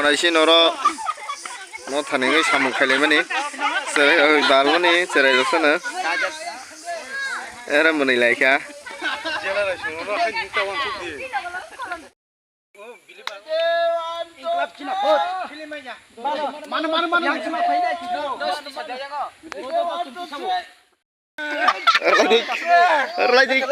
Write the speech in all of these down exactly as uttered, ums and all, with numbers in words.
Naisi noro no thaningwi samung khailaimani. Cherai, oi, balmani cherai rosano. Era mwnwi laikha. Raidik. Raidik.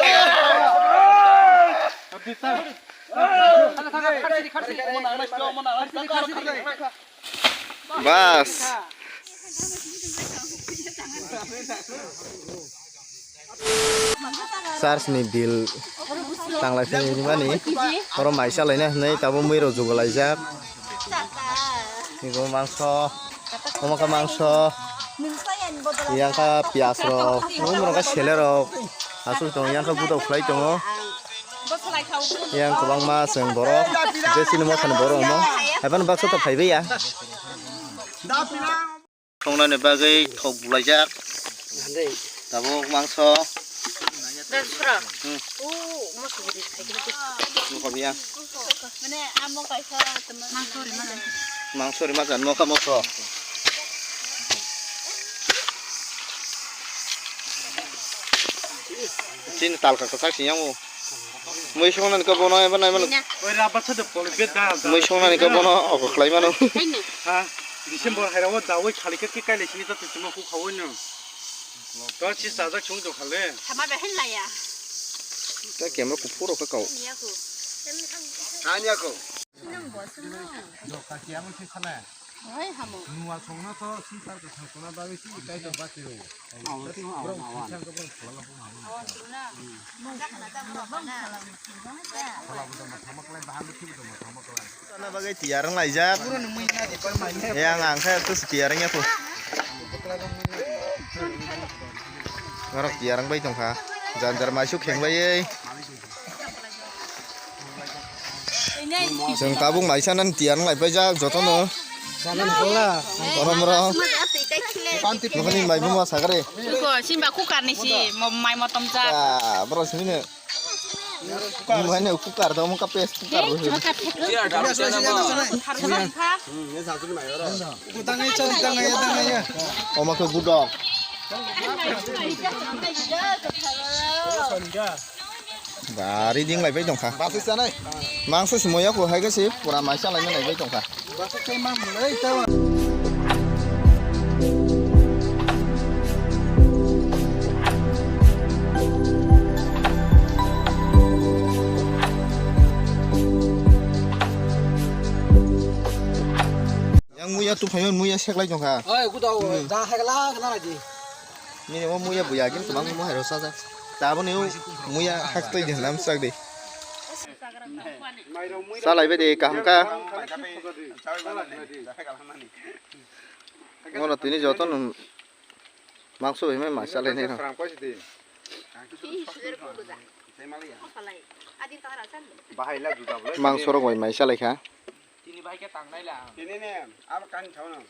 Bas. Church ni bill tanglai phai mani. Oro maisa laina hinwi tabuk mui rok jugo laijak. Niko mangso. Omo khe mangso. Yang khe piyaj rok. Omo rok khe sele rok. Aswk tongo, yang khe budok khlai tongo. Yang kwbangma chwng borok. Je chini mothani borok omo. Haibano baksa to phaibai ya. Songnani bagwi thok bulaijak. Tabuk mangso. Hmm. Mokol ya. Mangso rima jan mokha mokho. Chini talka kwchak siyang o. Mui songnani khe bono eba nai mano. Oi, rubber sa de polo bed da. Mui songnani khe bono oko khlai mano. Ha, December hai rawo da oi khali khe khe kaile sini ta tuma khu khawo no. To si sajak chung to khale. Sama behin la ya. Ta camera kuphur rok kau. Niya ku. Anya ko. Sinang bo sung no. Doka kiya mo si sana. Oi, hamo. Nuwa songno to swngchar kwthang songna bagwi si kaitor bati rwo. Borok thangsa borok phalala phung hamo. Phalabo tongma thangma klai, bahan bo thibo tongma thangma klai. Sana bagwi tiyar wng laijak. Yang ang khe tus tiyar wng ya phu. Norok tiyar wng bai tongkha. Jan jar maisu kheng bai. Chwng tabuk maisa nani tiyar wng lai paijak jotono. Borom borom. Nokni mai buma sagare. Iko simba kukar ni si, mo-, mai motom jak. Ah, bro sini ne. Mai ne kukar do mo ka pes kukar do. Tangaya, tangaya, tangaya. Oma ke gudok. Ba, reading lai bai tongkha. Basi sanai. Mangso si moya ko hai ke si pura maisa lai nai bai tongkha. Basi kai mang mulai tawa. Yang muya tu phayon muya seklai tongkha. Oi, kuda o, da hagla kana raji. Nini o muya buya gin tumang mo hero saja. Taboni o muya haktoi de nam sak de. Salai be de kaham ka. Ngono tini joto nung mangso bai mai salai nai no. Mangso rok bai mai salai kha. Tini bai khe tangnai la. Tini ne, abo kan thao no.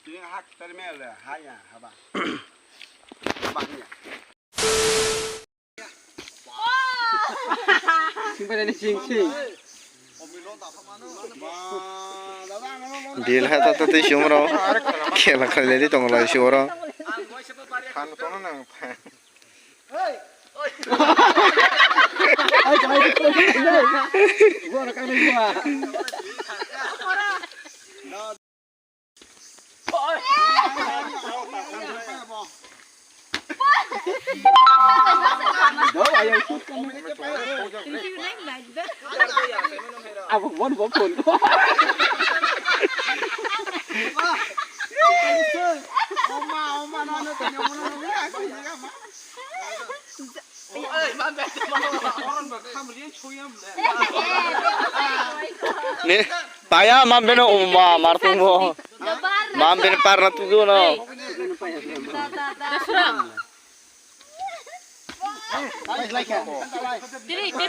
Tini hak tar me le, ha ya, haba. Bahnya. Sing pai ni sing sing. Dil ha ta ta tei sumro. Khela khalai di tong lai sumro. Phan tong nang. Abo mon bo phone. Ne, paya mam beno uma martung bo. Mam beno parna tugu no. Tiri, tiri,